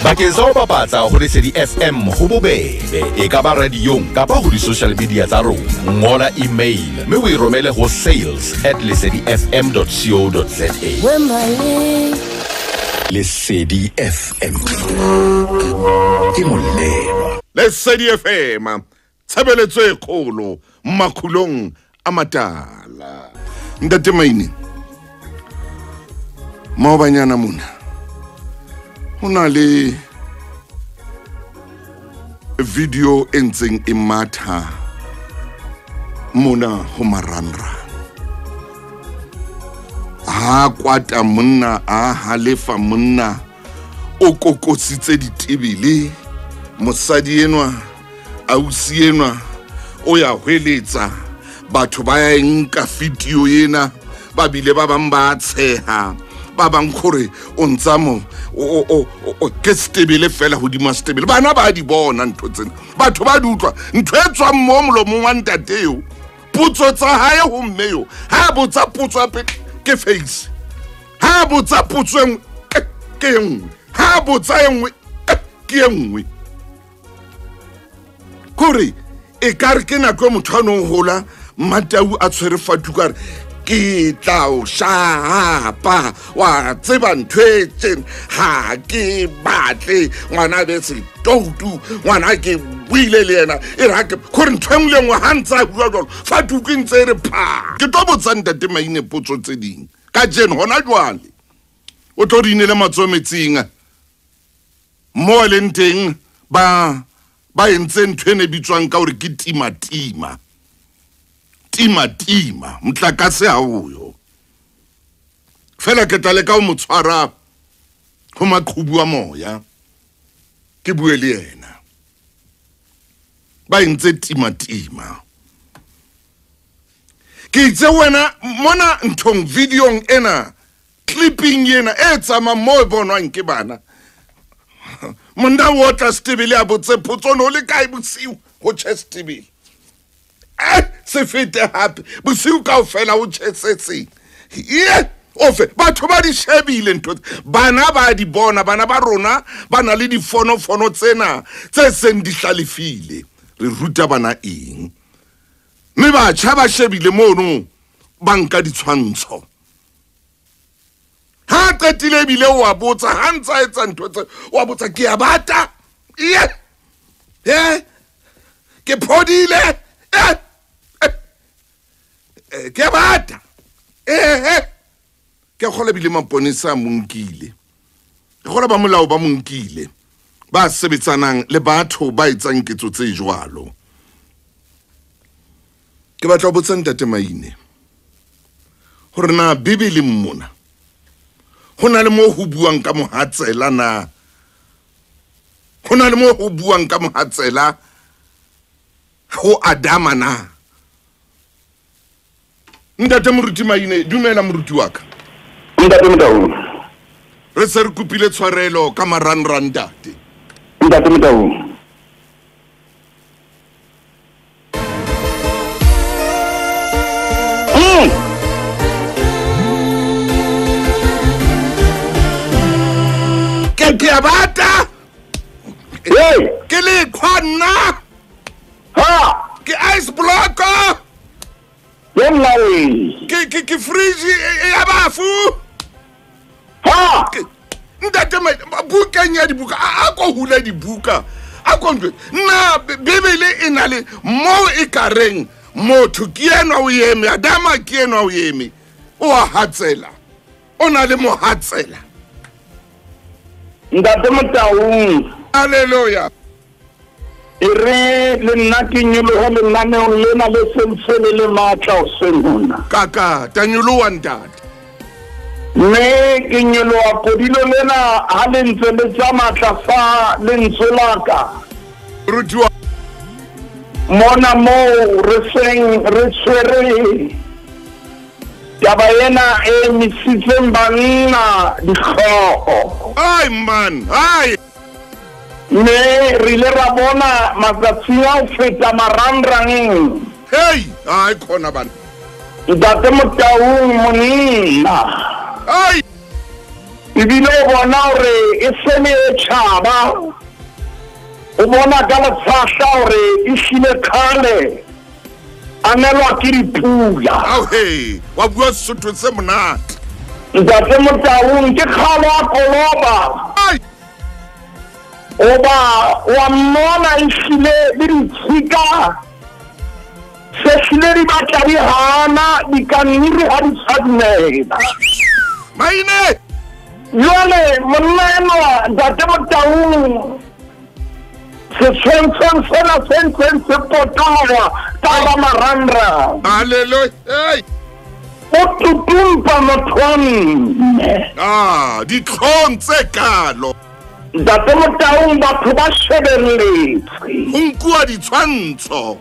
Bakeng sa ho bapatsa ho Lesedi FM ho bobebe, e ka ba radiong kapa ho di-social media tsa rona. Ngola email mme o e romele ho sales@lesedifm.co.za. Lesedi FM ke molelwa. Lesedi FM, tshebeletso e kgolo makhulong a matala. Ntate Maine, maobanyana mona ho na le video e ntseng e matha mona ho marangrang. Ha kwata monna, a halefa monna, o kokositse ditebele. Mosadi enwa, ausi enwa, o ya hweletsa. Batho ba ya nka video ena, ba bile ba bang ba tsheha, ba bang gore o ntsa mo o ke setebele fela hodima setebele. Bana ba di bona ntho tsena, batho ba di utlwa ntho e tswang mo molomong wa ntate eo. Potso tsa hae ho mme eo, ha botsa potso ya pele ke face, ha botsa potso e nngwe ke e nngwe, ha botsa e nngwe ke e nngwe. Kore e ka re ke nako e motho a nong hola Mmatau a tshwere fatuka a re ke tla o shapa, wa tseba ntho e tjena, ha ke batle ngwana be setoutu, ngwana ke buile le yena e re ha ke gore ntho e nngwe le nngwe ha ntse a bua jwalo fatuku e ntse e re pha. Ke tlo botsa ntate Maine potso tse ding kajeno hona jwale, o tlo di inele matsoho metsing mo e leng teng ba entse ntho e ne bitswang ka hore ke tima-tima. Tima-tima, motlakase ha o yo. Fela ke tla leka ho mo tshwara ho maqhubu a moya, ke bue le yena. Ba entse tima-tima. Ke itse wena mona nthong videong ena, clipping ena e tsamayang mo e bonwang ke bana. Monna o tla setebele a botse potso, no le kae bosiu ho tjhe setebele. Se fete hape bosiu kaofela ho tjhe se seng. Ye ofe batho ba di shebile ntho, bana ba di bona, bana ba rona ba na le difonofono tsena tse seng di hlalefile. Re ruta bana eng? Mme batjha ba shebile mono ba nka ditshwantsho. Ha qetile ebile o a botsa, ha ntsa etsa ntho tse, o a botsa ke a bata, ye ye ke phodile, ke bata, ke kgola bile maponesa a monkile, ke kgola ba molao ba monkile, ba sebetsanang le batho ba etsang ketso tse jwalo. Ke batla ho botsa ntate Maine hore na Bibeleng mona ho na le mo ho buang ka mohatsela na? Ho na le mo ho buang ka mohatsela ho Adama na? Ntate Moruti Maine, dumela moruti wa ka. Ntate Motau, re se re kopile tshwarelo ka marangrang ntate. Ntate Motau, ke a bata, ke leqhwa nna, ke ice block, ke fridge ya bafu. Ntate bukeng ya dibuka, a ko hula dibuka, a ko ntwe nna Bibele e na le mo e ka reng motho ke enwa o eme, Adama ke enwa o eme, o a hatsela, o na le mohatsela. Ntate Motaung, haleluya. E re le nna ke nyolohe lenaneong lena le sentse le le matla hoseng hona. Kaka tanyoloha ntate. Mme ke nyoloha kodilo lena ha le ntse le tsamaya tlasa lentswe la ka. Rutiwa mona moo re seng re tshwere taba ena e emisitseng banna dihlooho. Ai man, ai. Mme re ile ra bona matsatsing a ho feta marangrang. Hey, ai khona bana. Ntate Motaung monna. Ai. Ebile o bona hore e se le e tjhaba, o bona ka letshahla hore e hlile kgale a nelwa ke dipula. Auhe, wa bua Sesotho se monate. Ntate Motaung, ke kgale a koloba. Oba wa mmona e hlile le ditshika se hlile di batla di hana, dikaniri ha di sa dumela. Maine! Jwale monna enwa Ntate Motaung, setshwantshong sena se ntseng se potoloha ka ba marangrang. Hallelujah! O tutumpa motho wa mme. Ah, ditlhong tse kalo. Ntate Motaung, batho ba shebelletse. Ho nkuwa ditshwantsho.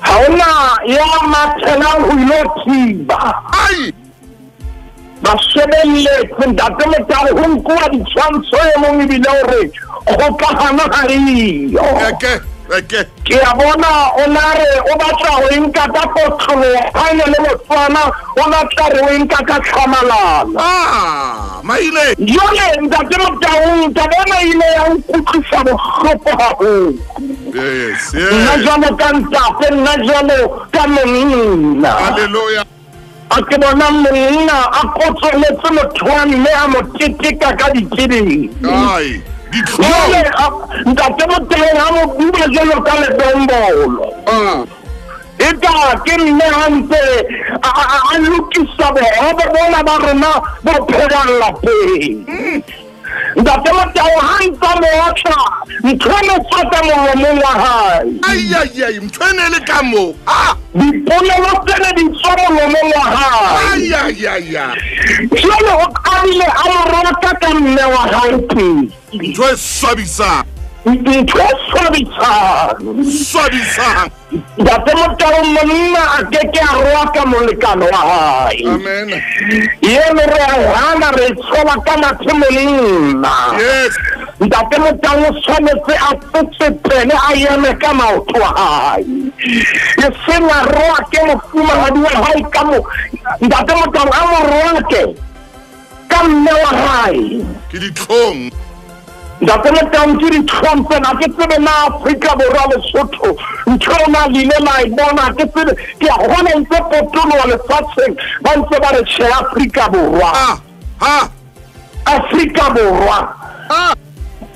Ha hona ya mathelang ho ilo thiba. Ai! Ba shebelletse Ntate Motaung, ho nkuwa ditshwantsho e mong ebile hore kgokahano ha eyo. Eke, eke. Ke a bona o na re o batla ho e nka ka kotloloho, ha e ne le Motswana o batla re o e nka ka tlhamalalo. Ah, maile. Jwale Ntate Motaung, taba ena e ile ya nkutlwisa bohloko haholo. Yes, yes. Nna jwalo ka ntate, nna jwalo ka monna. Hallelujah. A ke bona monna a kotsoletse motho wa mme a mo teteka ka ditebeng. Ai. Jwale Ntate Motaung ha mo bua jwalo ka ledombolo. Eka ke mme ha ntse a lokisa bohobe bona ba rona bo phelang lapeng. Ntate Motaung ha ntsa mo otla, ntho eno tswa ka molomong wa hae. Ai, ai, ai, ntho ene le ka moo. Ah! Dipolelo tsena di tswa molomong wa hae. Ai, ai, ai, ai. Jwale o qadile a mo rata ka mme wa hae pele. Ntho e swabisang. Ntho e swabisang. Swabisang. Ntate Motaung, monna a ke ke a roaka molekane wa hae. Amen. Eno re a hana, re tshola ka mathe monna. Yes. Ntate Motaung o tshwanetse a tsetsepele, a eme ka maoto a hae. E seng a roake mofumahadi wa hae ka mo. Ntate Motaung a mo roake ka mme wa hae. Ke ditlhong. Ntate Motaung, ke ditlhong tsena. Ke tsebe na Afrika Borwa Lesotho ntho ena le ile la e bona. Ke tsebe ke a bona ntse potoloha lefatsheng, ba ntse ba re tjhe Afrika Borwa. Ah, Afrika Borwa. Ah.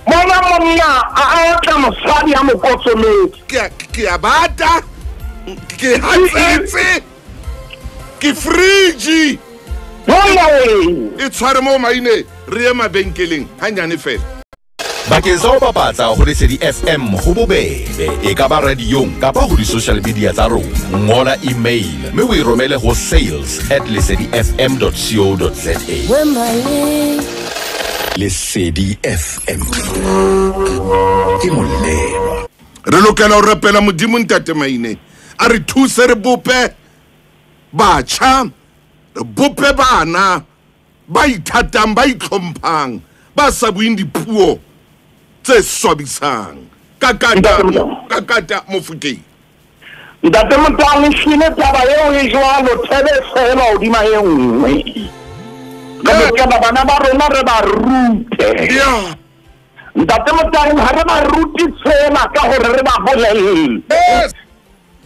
Mona monna a otla mosadi a mo kotsometse. Ke a bata, ke hatsetse, ke fridge. Bona we. E tshware mo maine, re ye mabenkeleng hanyane fela. Bakeng sa ho bapatsa ho Lesedi FM ho bobebe, e ka ba radiong kapa ho di-social media tsa rona. Ngola email mme o e romele ho sales@lesedifm.co.za. Lesedi FM ke molemo. Re lokela ho rapela Modimo Ntate Maine a re thuse, re bope batjha, re bope bana ba ithatang, ba itlhomphang, ba sa bueng dipuo tse swabisang. Ka kata Mofokeng. Ntate Motaung, ehlile taba eo e jwalo, thebe fela hodima e nngwe. Re lokela bana ba rona re ba rute. Ntate Motaung, ha re ba rute tsena ka hore re ba bolelle. Yes.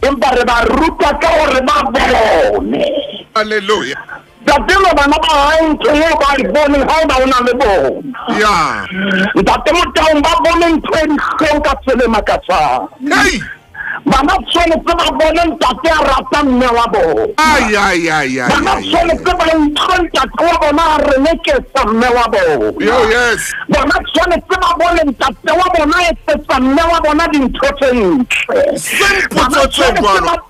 Empa re ba ruta ka hore ba bone. Hallelujah. Ntate, bana ba hae ntho eo ba e boneng ha eba o na le bona. Yeah. Ntate Motaung, ba bone ntho e dihlong ka tsela e makatsang. Hey! Bana tshwanetse ba bone ntate a rata mme wa bona. Ai, ai, ai, ai. Bana tshwanetse ba utlwe ntate wa bona a reneketsa mme wa bona. Yo, yes. Bana tshwanetse ba bone ntate wa bona a etsetsa mme wa bona dintho tse ntle. Sempotso tse jwalo.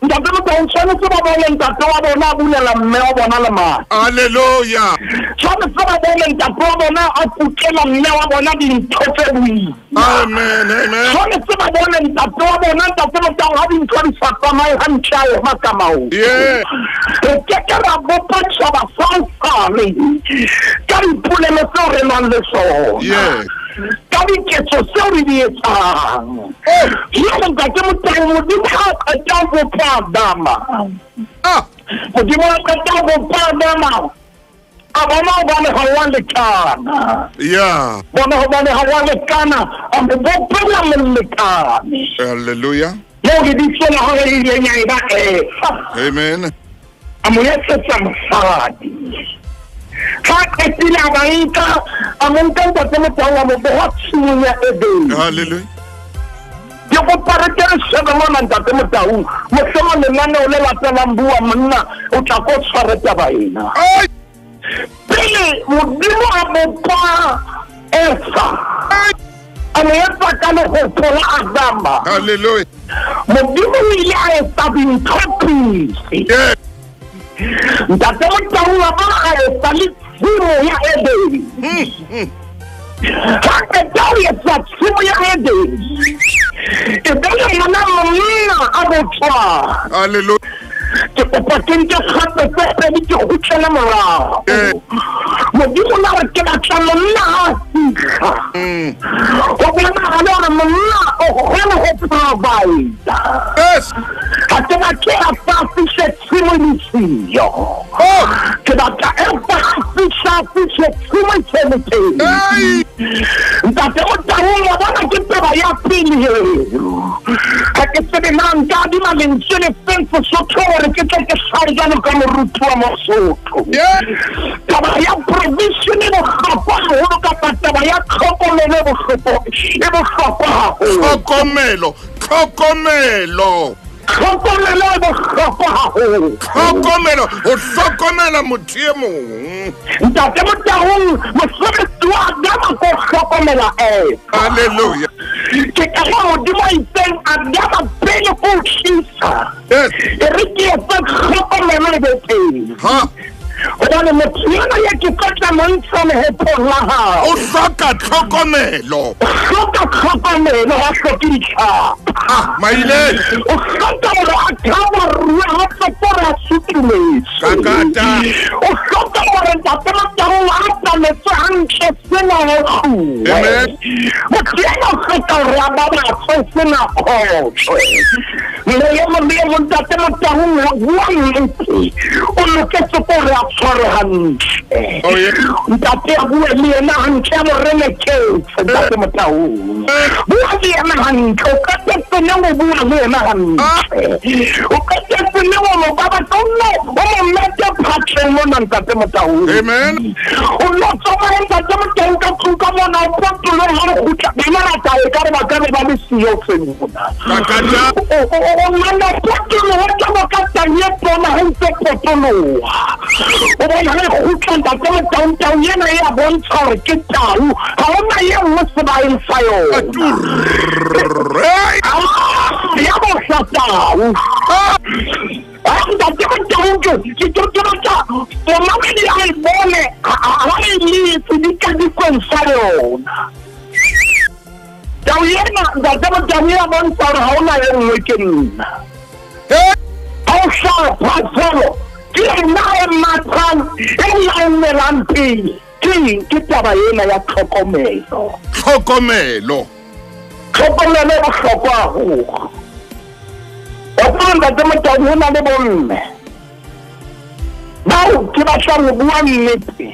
Ntate Motaung, tshwanetse ba bone ntate wa bona a bulela mme wa bona lemati. Hallelujah. Tshwanetse ba bone ntate wa bona a kutlela mme wa bona dintho tse boima. Amen, amen. Tshwanetse ba bone ntate wa bona, Ntate Motaung, ha dintho di sa tsamaye hantle, a ema ka maoto. Yeah. Re ke ke ra bopa tjhaba sa hosane ka dipolelo tseo re nang le tsona. Yeah. Ka diketso tseo re di etsang. Jwale Ntate Motaung, Modimo ha a qeta ho bopa Adama. Ah. Modimo ha a qeta ho bopa Adama, A bona hobane ha wa lekana. Yeah. Bona hobane ha wa lekana, a mo bopela molekane. Hallelujah. Moo lebitso la hae le ileng ya eba Eva. Amen. A mo etsetsa mosadi. Ha qetile a ba nka, a mo nka Ntate Motaung, a mo beha tshimong ya Edene. Hallelujah. Ke kopa re ke re shebe mona Ntate Motaung, mohlomong lenaneo le latelang bua monna o tla ko tshware taba ena. Pele Modimo a bopa Eva, a mo etsa ka lehopo la Adama. Hallelujah. Modimo o ile a etsa dintho pele. Ntate Motaung a ba a etsa le tshimo ya Edene. Ha qeta ho etsa tshimo ya Edene, e be le yena monna a botswa. Hallelujah. Ke kopa ke nke kgato tse pedi ke kgutlele morao. Modimo la re ke batla monna ha a fihla. Ho bonahale hore monna o kgona ho provide. Yes. Ha ke batle a fa fihle tshimo e le siyo. Ke batla empa a fihla a fihle tshimo e tshele. Ntate Motaung, wa bona ke taba ya pele eo. Ha ke tsebe na nka adima lentswe le feng Sesotho hore ke tle ke hlahe jwalo ka moruti wa Mosotho. Taba ya provision e bohlokwa haholo, kapa taba ya tlhokomelo e bohlokwa haholo. Tlhokomelo, tlhokomelo. Tlhokomelo e bohlokwa haholo. Tlhokomelo, ho hlokomela motho e mong. Ntate Motaung, mosebetsi wa Adama ke ho hlokomela Eva. Hallelujah. Ke ka ha Modimo a itseng Adama pele ko o tlisa. Yes. E re ke etse tlhokomelo e be teng. Ha. Hobane motho ena ya ke tlo tla mo ntsha lehopong la hao. O hloka tlhokomelo. O hloka tlhokomelo, ha hloke ditlhapa. Maile. O hloka hore a cover-we, ha hloke hore a sutumetswe. Kakata. O hloka hore Ntate Motaung a tsametse hantle sena ho tluwe. Amen. Motho ena o hloka hore a babatswe sena kgotso. Mme e mong le e mong Ntate Motaung ho bua nnete, o loketse ke hore a tshware hantle. Oh, yeah. Ntate a bue le yena hantle, a mo reneketse Ntate Motaung. Bua le yena hantle, o qetetse neng o bua le yena hantle. O qetetse neng o mo babatsa, o mo mete phatleng mona Ntate Motaung. Amen. O no tsamaya Ntate Motaung ka tlung ka mona, o potoloha ha o kgutla. Bana ba tla e ka re ba ka be ba le siyo hoseng mona. Kakata. O nana potoloha jwalo ka tau e tona ha ntse potoloha. O bona ha e kgutla Ntate Motaung, tau ena e a bontsha hore ke tau. Ha hona e nngwe sebakeng sa yona. Ya bohla tau. Ntate Motaung ke batla momamedi a e bone ha e letse dikadikweng sa yona. Tau ena Ntate Motaung ya bontsha hore ha hona e nngwe ke nna. Ha o hlaha phatshelo, ke yena e mathang, e laomelang pele. Ke eng? Ke taba ena ya tlhokomelo. Tlhokomelo. Tlhokomelo e bohlokwa haholo. Wa tseba Ntate Motaung, ho na le bomme bao ke batlang ho bua nnete,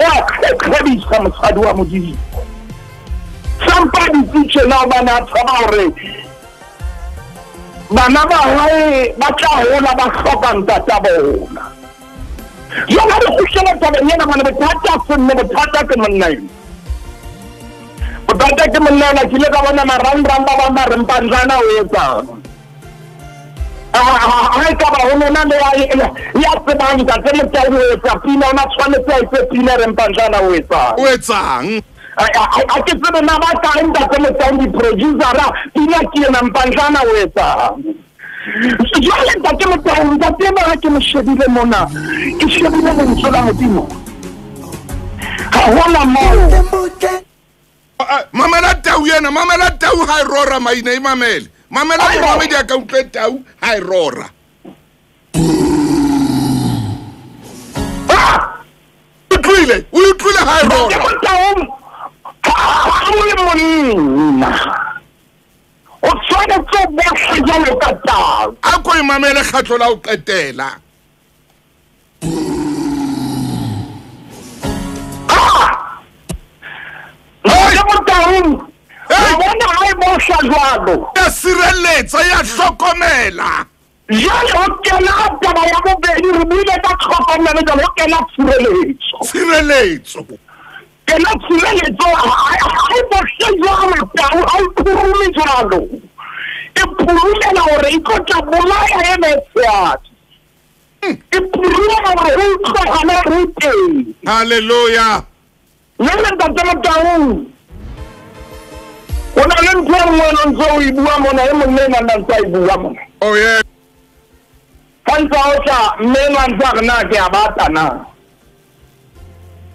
o a kgekgebisa mosadi wa Modimo. Sampa dutse tjena hobane a tshaba hore bana ba hae ba tla hola ba hloka ntata bona. Jwale ha re kgutlela tabeng ena, bana, bothata se mme, bothata ke monna ena. Bothata ke monna ena. Ke ile ka bona marangrang ba bang ba re Mpanjana o etsang. Ha e ka ba ho lona le ya tsebang Ntate Motaung o etsa pina, o na tshwanetse a etse pina re Mpanjana o etsang. O etsang? A ke tsebe na ba kae Ntate Motaung di-producer-a, pina ke ena Mpanjana o etsang. Jwale Ntate Motaung, ntate ena ha ke mo shebile mona, ke shebile lentswe la Modimo. Ha hona moo. Mamela tau ena, mamela tau ha e rora maina, e mamele. Mamela momamedi a ka utlwe tau ha e rora. Utlwile, o utlwile ha e rora. Ntate Motaung, ha o le monna, o tshwanetse o bohle jwalo ka tau. A ko e mamele kgatlo la ho qetela. bohla jwalo. Ya sireletsa, ya hlokomela. Jwale ho kena taba ya bobedi, re buile ka tlhokomelo, jwale ho kena tshireletso. Tshireletso. Kena tshireletso, ha e bohle jwalo, tau ha e phurume jwalo. E phurumela hore e tlo tla bolaya ena e tshehadi. E phurumela hore ho utlwahale hore o teng. Hallelujah. Jwale ntate Motaung, ho na le ntho e nngwe o ntse o e bua mona, e mong le ena a ntse a e bua mona. Oh yeah. Ha ntse a otla, mme enwa ntse a re na ke a bata na.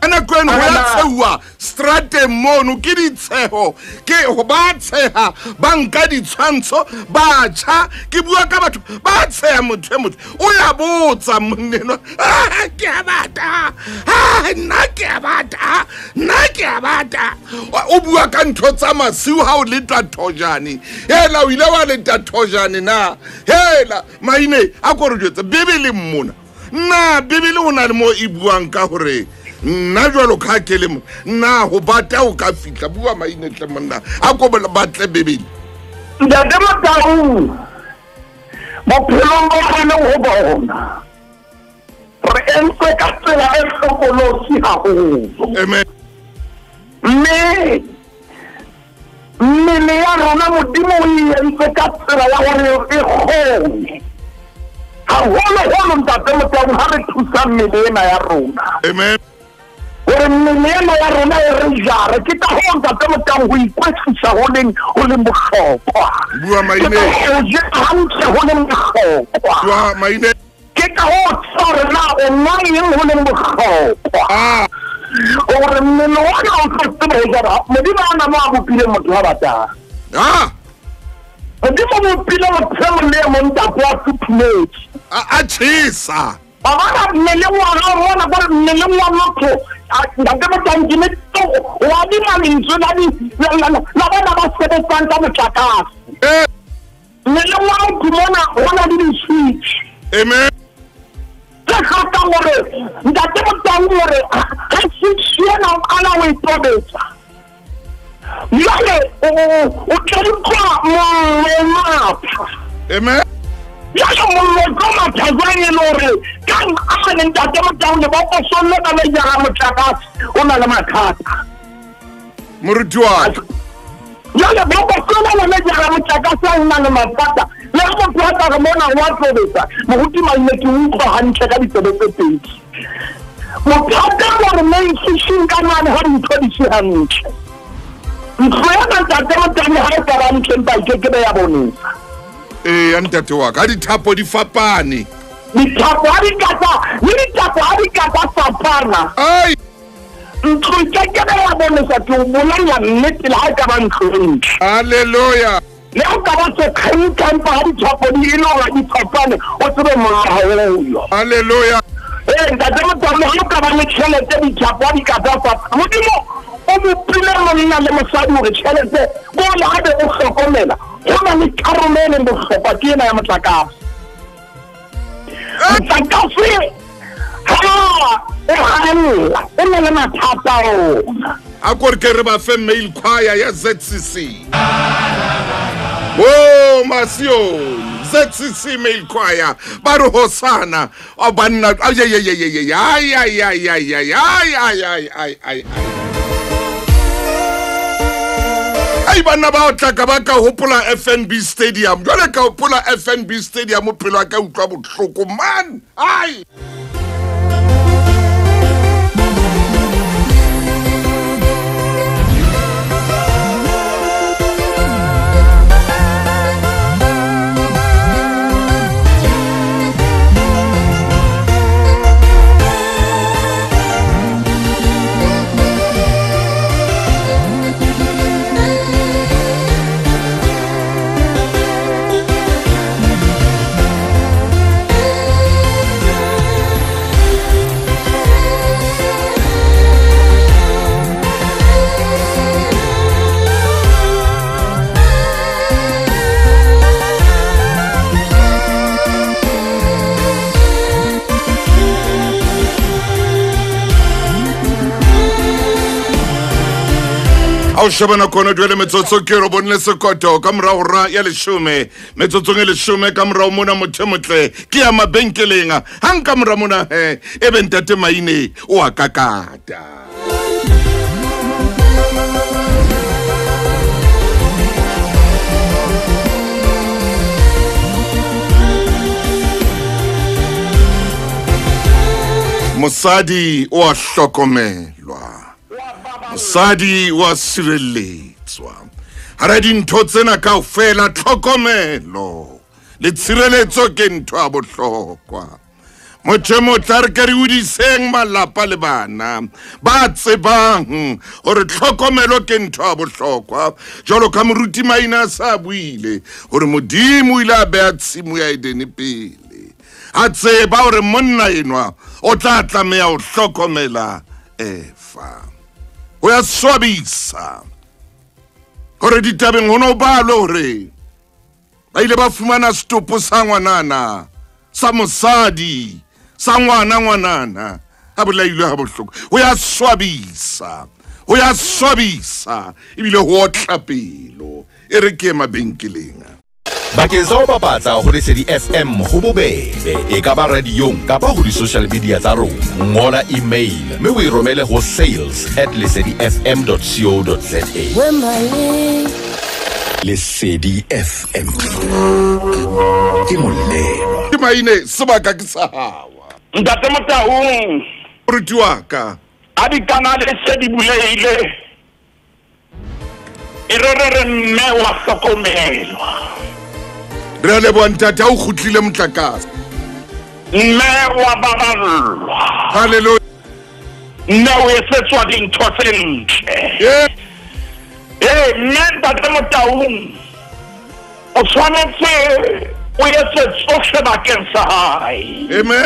Ka nako eno ho ya tshehuwa strateng mono, ke ditsheho, ke ho ba tsheha, ba nka ditshwantsho, ba tjha, ke bua ka batho, ba tsheha motho e motho. O ya botsa monna enwa, ah, ke a bata, ah, nna ke a bata, nna ke a bata. O bua ka ntho tsa masiu ha o leta thojane. Hela, o ile wa leta thojane na? Hela, maine, a ko re jwetse, Bibele mona. Nna, Bibele ho na le mo e buang ka hore nna jwalo ka ke le mo, nna ho bata o ka fihla, bua maine tle monna, a ko batle Bibele. Ntate Motaung, bophelong bo re leng ho bona, re entse ka tsela e hlokolosi haholo. Amen. Mme mmele ya rona Modimo o e entse ka tsela ya hore e kgone. Haholoholo ntate Motaung, ha re thusa mmele ena ya rona. Amen. Hore mmele ena ya rona e re jare, ke ka hoo ntate Motaung ho ikwetlisa ho leng bohlokwa. Bua maine. Ke ka hoo ja hantle ho leng bohlokwa. Bua maine. Ke ka hoo tseba hore na o nwa eng ho leng bohlokwa. Ah. Hore mmele ona o tlo tseba ho jara. Modimo ha ona moo a bopileng motho wa batang. Ah. Modimo o bopile motho e mong le e mong ntate a futhumetse. A tjhesa. Ba bona mmeleng wa hao mona, ba re mmeleng wa motho, ntate Motaung, ke ne wa adima lentswe la bana ba sebetsang ka motlakase. Mmeleng wa motho mona ho na le di-switch. Amen. Tse hlokang hore ntate Motaung hore ha switch ena o qala ho e tobetsa, jwale o tla utlwa mollo o matha. Amen. Jwale mollo o tlo matha jwang e le hore ka nqane ntate Motaung lebokosong lena le jara motlakase o na le mathata. Moruti wa ka. Jwale bokosong lena le jara motlakase o na le mathata. Le ha motho a ka re mona wa tobetsa, moruti Maine ke utlwa hantle ka ditsebe tse pedi. Bothata ke hore main switching ka mane ha dintho di se hantle. Ntlo ena ntate Motaung ha e ka ba hantle empa e ke ke be ya bonesa. Ee, ntate wa ka, dithapo di fapane. Dithapo ha di ka tsa, le dithapo ha di ka tsa fapana. Ai. Ntlo e ke ke be ya bonesa, ke o bolella nnete le ha e ka ba ntlo e ntle. Hallelujah. Le ha o ka ba sekgentha empa ha dithapo di e le hore di fapane, o tsebe mollo ha o yo. Hallelujah. Ee, ntate Motaung, ha o ka ba le tjhelete, dithapo ha di ka tsa fapana. Modimo o bopile monna le mosadi hore tjhelete bole ha be o hlokomela, ho na le karolo e leng bohlokwa, ke ena ya motlakase. Motlakase ha o haella, o na le mathata ona. A ko re ke re ba fe mail choir ya ZCC. Oh, Masio, ZCC mail choir, ba re hosana, a banna, ay ay ay ay ay ay ay ay ay ay ay ay ay ay. Ai banna ba otla ka ba ka hopola FNB Stadium. Jwale ka hopola FNB Stadium, pelo ya ka utlwa bohloko man. Ai. Ha o shebana khona jwale metsotso ke ro bonle sekoto ka morao ra ya leshome metsotsong e leshome ka morao mona motho motle ke ya mabenkeleng ha nka mora mona he e be ntate Maine o a kakata. Mosadi o a hlokomelwa, mosadi wa sireletswa. Hara dintho tsena kaofela tlhokomelo le tshireletso ke ntho ya bohlokwa. Motho motla re ke re hodiseng malapa le bana ba tsebang hore tlhokomelo ke ntho ya bohlokwa. Jwalo ka moruti Maine a sa buile hore Modimo o ile a beha tshimo ya Edene pele, a tseba hore monna enwa o tla tlameha ho hlokomela Eva. Ho ya swabisa hore ditabeng ho no balwe hore ba ile ba fumana setopo sa ngwanana sa mosadi sa ngwana ngwanana a bolailwe ha bohloko. Ho ya swabisa, ho ya swabisa ebile ho otla pelo. E re ke mabenkeleng. Bakeng sa ho bapatsa ho Lesedi FM ho bobebe, e ka ba radiong kapa ho di-social media tsa rona. Ngola email mme o e romele ho sales@lesedifm.co.za. Lesedi FM ke molemo. Ke Maine sebaka ke sa hawa. Ntate Motaung, moruti wa ka, a dikanale se di buleile e re re re mme wa hlokomelwa. Re a leboha ntate ha o kgutlile motlakase. Mme wa baballwa. Hallelujah. Mme o etsetswa dintho tse ntle. Ee, mme ntate Motaung o tshwanetse o etse tsohle bakeng sa hae. Amen.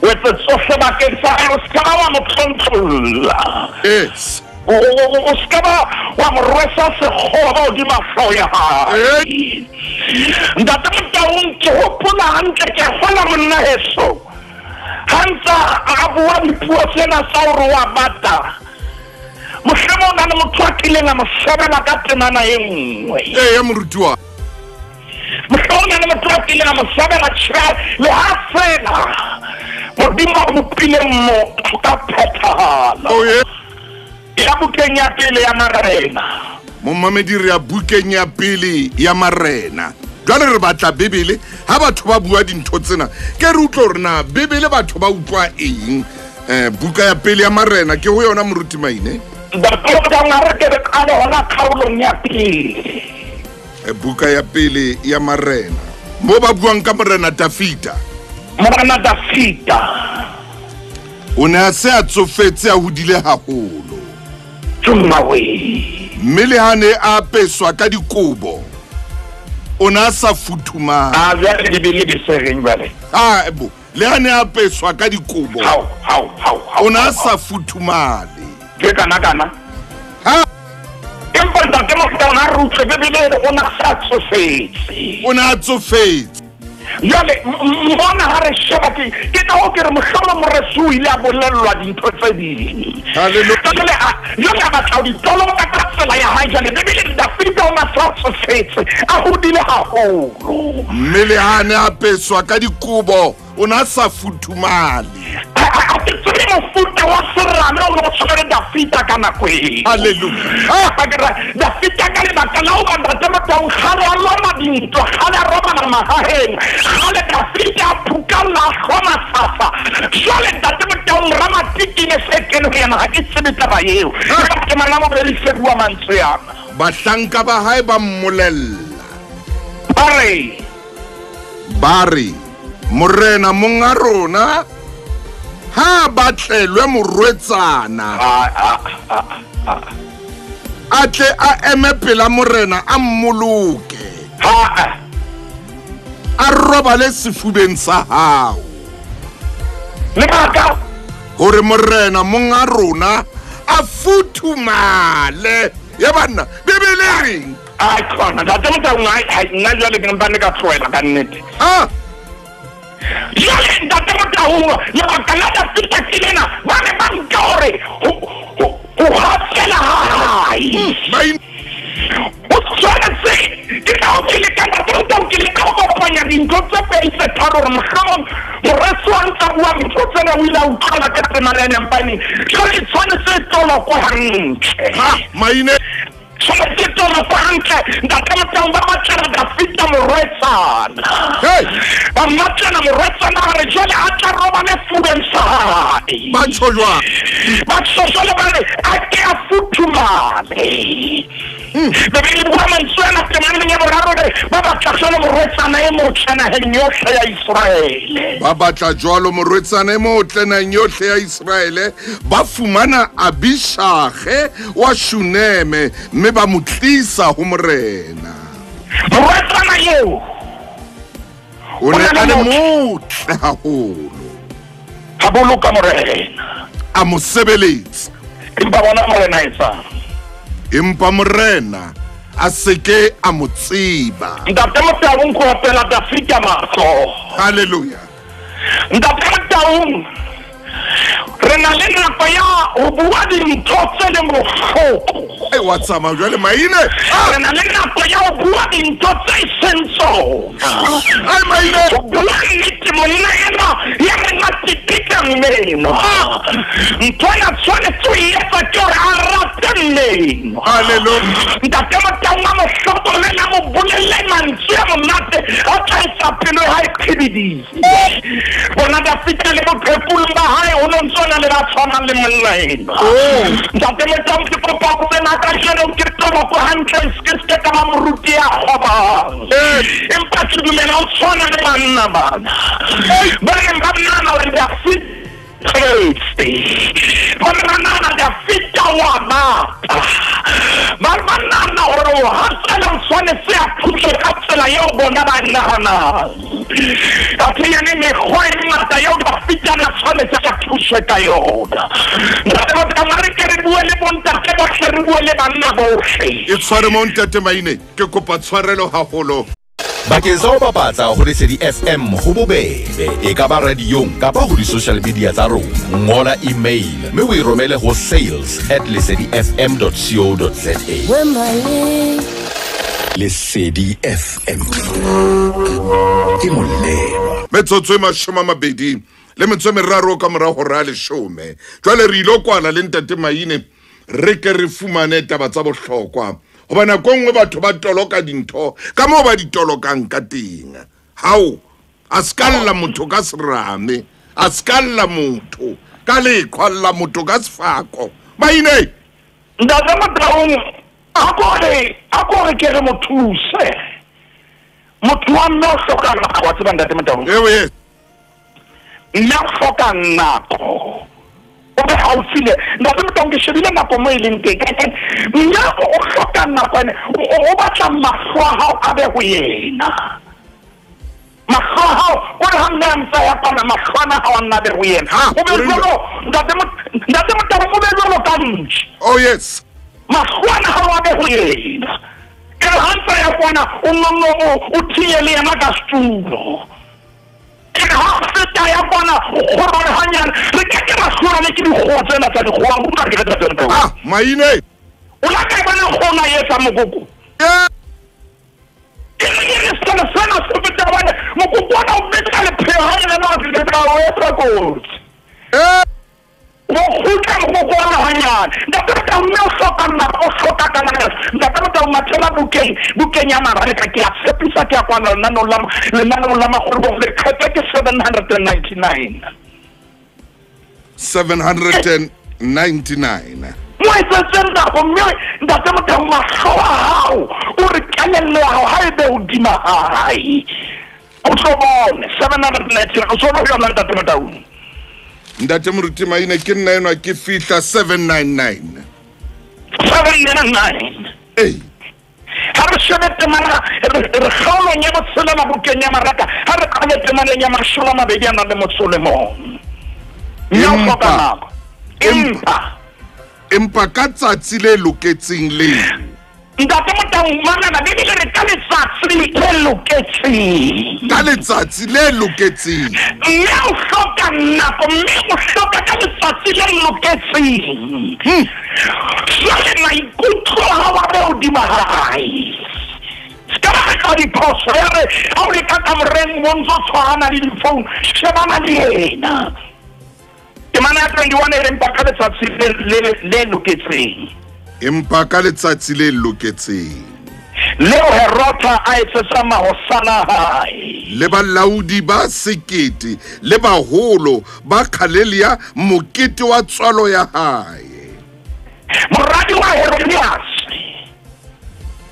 O etse tsohle bakeng sa hae, o ska ba wa mo tlontlholla. Yes. O ska ba wa mo rwesa sekgoba hodima hlooho ya hae. Ntate Motaung, ke hopola hantle, ke hola monna heso ha ntsa a bua dipuo tsena tsa hore wa bata. Mohlomong o na le motho a kileng a mo shebela ka temana e nngwe. Ee, moruti wa. Mohlomong o na le motho a kileng a mo shebela tjhe le ha fela Modimo a bopileng motho ka phethahalo. Oh, yeah. Ya bukeng ya pele ya Marena. Momamedi re ya bukeng ya pele ya Marena. Jwale re batla Bibele ha batho ba bua dintho tsena ke re utlwe hore na Bibele batho ba utlwa eng. Buka ya pele ya Marena ke ho yona moruti Maine. Ntate Motaung, a re ke re qale hona kgaolong ya pele. Buka ya pele ya Marena mo ba buang ka Morena Dafita. Morena Dafita o ne a se a tsofetse a hodile haholo. Tsumawe. Mme le ha ne a apeswa ka dikobo o ne a sa futhumala. A jwale Bibele di se reng jwale? Ah, bo le ha ne a apeswa ka dikobo. Hao, hao, hao, o ne a sa futhumale. Ke kana kana. Ha Empa ntate Motaung a re utlwe Bibele o ne a sa tsofetse. O ne a tsofetse. Jwale mona ha re sheba ke ka ho ke re mohlomong moreso o ile a bolellwa dintho tse ding. Hallelujah. Jwale a batla ho di toloka ka tsela ya hae. Jwale Bibele Dafita o ne a sa tsofetse, a hodile haholo. Mme le ha ne a apeswa ka dikobo o ne a sa futhumale. A ke tsebe mofuta wa serame o ne o tshwere Dafita ka nako eo. Hallelujah. Dafita ka lebaka la hoba ntate Motaung kgale a lwana dintwa, kgale a robala mahaheng, kgale Dafita a phukalla a hloma sasa. Jwale ntate Motaung ramatiki ne se kene ho yena, ha ke tsebe taba eo. Ke mana mobedi se bua mantswe ana. Bahlanka ba hae ba mmolella. Ba re Morena monga rona ha batlelwe morwetsana a tle a eme pela morena a mmoloke, a robale sefubeng sa hao. Lebaka hore morena monga rona a futhumale. Ya banna Bibele reng? Ai khona ntate Motaung, nna jwale ke mpane ka tlohela ka nnete. Ah Jwale ntate Motaung, lebaka la Dafita ke lena, ba ne ba nka hore ho O hatsela hae. O tshwanetse ke tla o ke leka ke leka go kopanya dintho tse pedi tse tharo gore mohlomong moreso wa ntsa bua ntho tsena o ile a utlwala ka temana ya nyampane. Jwale tshwanetse e tolokwe hantle. Maine tshwanetse tolokwe hantle. Ntate Motaung ba batlela Dafita morwetsana. Ba mmatlela morwetsana gore jwale a tla robale fubeng sa hae. Ba tjho jwang? Ba tjho jwale ba re a ke a futhumale. Bebele bua mantswe ana temaneng ya boraro re ba batla jwalo morwetsana e motle naheng yohle ya Iseraele. Ba batla jwalo morwetsana e motle naheng yohle ya Iseraele. Ba fumana Abishage wa Shuneme mme ba mo tlisa ho morena. Morwetsana eo o ne a le motle haholo. Ha boloka morena. A mo sebeletsa. Empa bona morena etsang? Empa morena a se ke a mo tseba. Ntate Motaung go opela Dafita mahlo. Hallelujah. Ntate Motaung re na le nako ya ho bua dintho tse leng bohloko. Ai wa tsamaya jwale Maine. Re na le nako ya ho bua dintho tse seng tsona. Ai Maine. Ho bua nnete monna enwa ya reng a tipitla mmeno. Ntho ena tshwanetse ho e etsa ke hore a rate mmeno. Hallelujah. Ntate Motaung a mo hlokomele, a mo bolelle mantswe a monate a tla etsa pelo ya hae qhibidile. Bona Dafita le boqhepulong ba hae ho no ntso na le ba tshwanang le monna enwa. Ntate Motaung ke kopa ho wena kajeno ke toloko hantle se ke ka ba moruti ya kgobang. Empa ke dumela o tshwana le banna bana. Ba reng ba nahana hore Dafita ba nahana Dafita wa bata. Ba nahana hore o hatsela o tshwanetse a thuswe ka tsela eo bona ba nahanang. Athe yane mekgwa e mengata eo Dafita a tshwanetse a thuswe ka yona. Ntate Motaung a re ke re bue le bontate bohle, re bue le banna bohle. E tshware mo ntate Maine, ke kopa tshwarelo haholo. Bakeng sa ho bapatsa ho Lesedi FM ho bobebe, e ka ba radiong kapa ho di-social media tsa rona. Ngola email mme o e romele ho sales@lesedifm.co.za. Lesedi FM ke molemo. Metsotso e 23 ka mora hora ya 10. Jwale re ilo kwala le ntate Maine re ke re fumane taba tsa bohlokwa. Hoba nako nngwe batho ba toloka dintho ka moo ba di tolokang ka teng. Hao, a ska lla motho ka serame, a ska lla motho ka leqhwa, lla motho ka sefako. Maine. Ntate Motaung a ko re ke re mo thuse. Motho wa mme o hloka nako, wa tseba ntate Motaung. Ewe. Mme o hloka nako. O be haufi le ntate Motaung ke shebile nako mo e leng teng. Mme o hloka nako ene o batla mahlo a hao a be ho yena. Mahlo a hao o re ha mme a ntsa ya kwana mahlo ana hao a nna be ho yena. O be jwalo ntate Motaung o be jwalo ka ntji. Oh yes. Mahlo ana hao a be ho yena. Ke re ha ntsa ya kwana o nonno o thiye le yena ka setulo. Ha feta ya bona o kgorole hanyane re ke ke ra hlora le ke dikgoho tsena tsa dikgoho a utlwa ke re tsena. Ah Maine. O la ka bona kgona e etsa mokoko. Ke re sena sena se feta bona mokoko ona o betsa lepheo ha yena a re tla o etsa kotsi. O kgutla mokoko ona hanyane. Ntate Motaung mme o hloka nako, o hloka kananelo. Ntate Motaung mathela bukeng ya Mareka ke a tshepisa ke ya kwana lenaneong la makgolo leqhepe ke 799. 799. Mo etsetse nako mme ntate Motaung mahlo a hao o re kelello ya hao ha e be hodima hae. O tlo bone 799 o so lo yona ntate Motaung. Ntate Moruti Maine ke nna enwa ke fihla 799. 799. Ee. Ha re shebe temana re kgaolong ya botshelela bukeng ya Maraka ha re qale temaneng ya 21. Mme o hloka nako. Empa ka tsatsi le loketseng le. Ntate Motaung manana Bibele re ka letsatsi le loketseng. Ka letsatsi le loketseng. Mme o hloka nako, mme o hloka ka letsatsi le loketseng. Jwale maikutlo a hao a be hodima hae. Ka baka diphoso ya re ha o le ka kamoreng o ntso tshwarana le difounu, shebana le yena. Temana ya 21 e re empa ka letsatsi le loketseng. Empa ka letsatsi le loketseng. Leo Herota a etsetsang mahosana a hae. Le balaodi ba sekete le baholo ba Galilea mokete wa tswalo ya hae. Moradi wa Herodias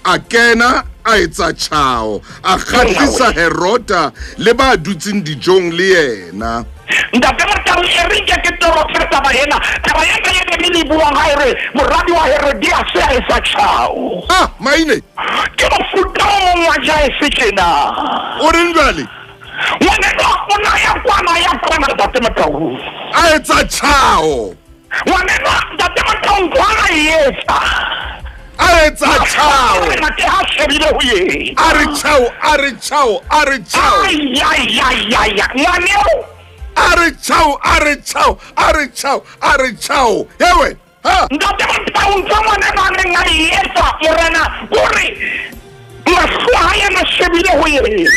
a kena a etsa tjhao, a kgahlisa Herota le ba dutseng dijong le yena. Ntate Motau e re nke ke torope taba ena. Taba ena e Bibele e buang ha e re moradi wa Herodias a etsa tjhao. Ah, maine. Ke mofuta o mong wa jaese tjena. O reng jwale? Ngwaneno o na ya kwana Ntate Motau. A etsa tjhao. Ngwaneno Ntate Motau ntho a e etsa. A etsa tjhao. Ke ha shebile ho yena. A re tjhao, a re tjhao, a re tjhao. Ai ai ai ai. Ngwaneo a re tjhao, a re tjhao, a re tjhao, a re tjhao. Hewe, ha. Ntate Motau ntho ngwaneno a neng a e etsa morena kore mahlo a hae a na shebile ho yena.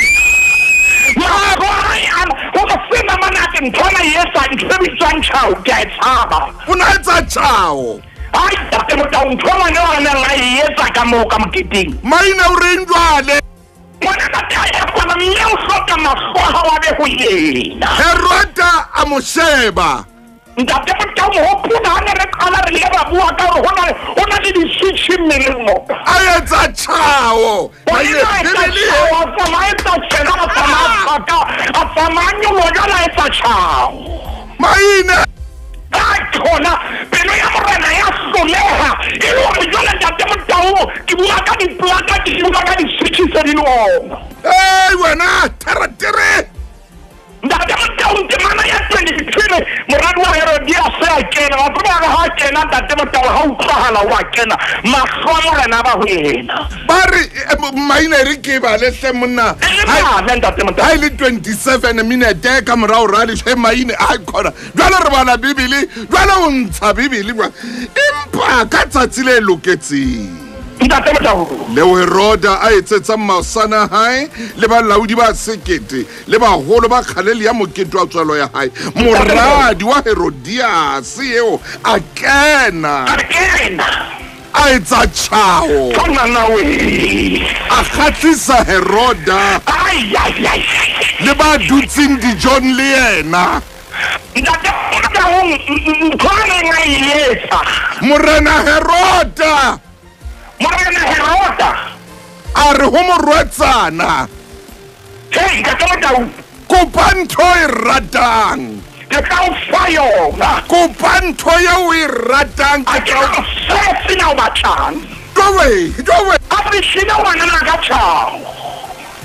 Mahlo a hae a hore sena manake ntho ana e etsa ntho e bitswang tjhao ke a e tshaba. O na etsa tjhao. Ai Ntate Motau ntho ngwaneno a neng a e etsa ka moo ka moketeng. Maina o reng jwale? Ngwaneno ke a ya kwana mme o hloka mahlo a hao a be ho yena. Herota a mo sheba. Ntate Motau mohopola ha ne re qala re ile ra bua ka hore ho na le di-switch mmeleng mo. A etsa tjhao. A tsamaya etsa tjena, a tsamaya a tsamaya nyoloha jwale a etsa tjhao. Maina. Ai khona pelo ya morena ya hloleha e le hore jwale Ntate Motau ke bua ka diplaka, ke bua ka di-switch tse di le ona. Ei wena theratere. Ntate Motau temana ya 23 moradi wa Herodias a kena, wa tseba ha a kena Ntate Motau ha utlwahala wa kena mahlo a morena ba ho yena. Ba re maina re ke bale hle monna. Ha e le 27 minute ka morao ra le maine a khona. Jwale re bala Bibele, jwale o ntsha Bibele empa ka tsatsi le loketseng. Ntate Motau leo Heroda a etsetsang mahosana a hae le balaodi ba sekete le baholo ba Galilea mokete wa tswalo ya hae. Moradi wa Herodias eo a kena. A etsa tjhao. A kgahlisa Heroda. Ai ai ai. Le ba dutseng dijong le yena. Ntate Motau ntho a neng a e etsa. Morena Heroda. Morena Herota a re ho morwetsana. Hei Ntate Motau, kopa ntho e ratang. Ke tla o fa yona. Kopa ntho eo o e ratang. A ke tla o fa sena o batlang. Dowe, dowe. A fihlile ngwanana ka tjhao.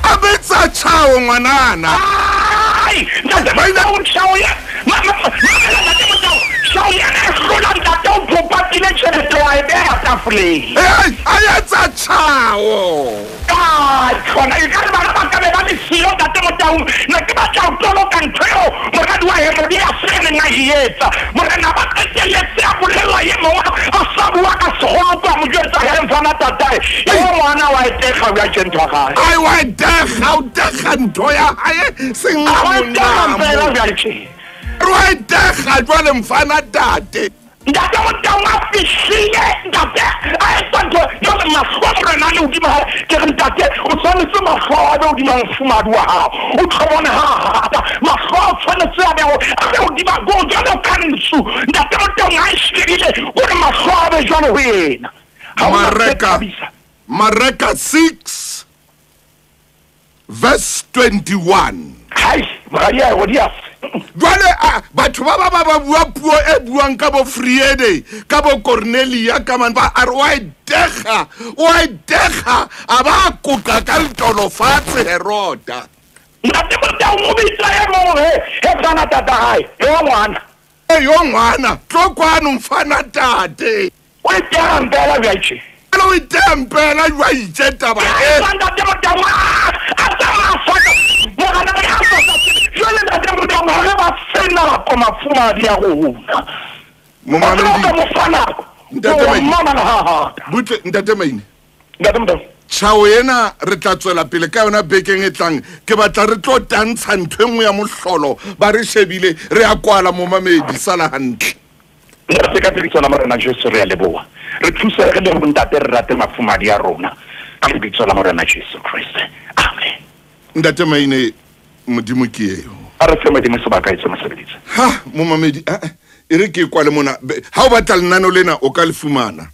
A betsa tjhao ngwanana. Ai, Ntate Motau tjhao ya. Ntate Motau tjhao ya e hlola ntate o phopatile tjhelete wa e beha tafoleng. Ei, a etsa tjhao. Ai, khona e ka re bana ba ka be ba le siyo Ntate Motau. Ne ke batla ho toloka ntho eo moradi wa Herodias a neng a e etsa. Morena ba qetelletse a bolella e mong a sa bua ka seholo kwa mo jwetsa he mfana tatae. Eo ngwana wa e tekga o ya tje ntho ya hae. Ai wa e tekga, o tekga ntho ya hae seng wa e tekga mpela bjale tje. Wa e tekga jwale mfana tate. Ntate Motau a fihlile ntate a etsa ntho jwale mahlo a morena a le hodima hae. Ke re ntate o tshwanetse mahlo a be hodima mofumahadi wa hao. O tlo bone ha rata mahlo a tshwanetse a be hodima go jwalo ka ntsu. Ntate Motau ha e shebile o re mahlo a be jwalo ho yena. Mareka 6 verse 21. Hai moradi wa Herodias. Jwale batho ba ba bua puo e buang ka bo Friede, ka bo Cornelia, ka man ba a re wa e dekga, a ba koka ka letolo fatshe Heroda. Ntate Motau mo bitsa e mong he mfana tata hae, yo ngwana. Yo ngwana, tlo kwano mfana tate. O itega mpela bjale. O itega mpela jwa itse taba e. Ntate Motau a nako mafumadi a rona. Momamedi. Ka mo fa nako. Ntate Maine. Mamela hahata. Butle ntate Maine. Ntate Motaung. Tjhao ena re tla tswela pele ka yona bekeng e tlang. Ke batla re tlo tantsha ntho e nngwe ya mohlolo. Ba re shebile re a kwala momamedi sala hantle. Ntate ka lebitso la Morena Jesu re a leboha. Re thuse re le ho ntate re rate mafumadi a rona. Ka lebitso la Morena Jesu Kriste. Amen. Ntate Maine Modimo ke eo. A re fe Modimo sebaka e se mosebeditse. Ha momamedi e re ke kwale mona. Ha o batla lenano lena o ka le fumana.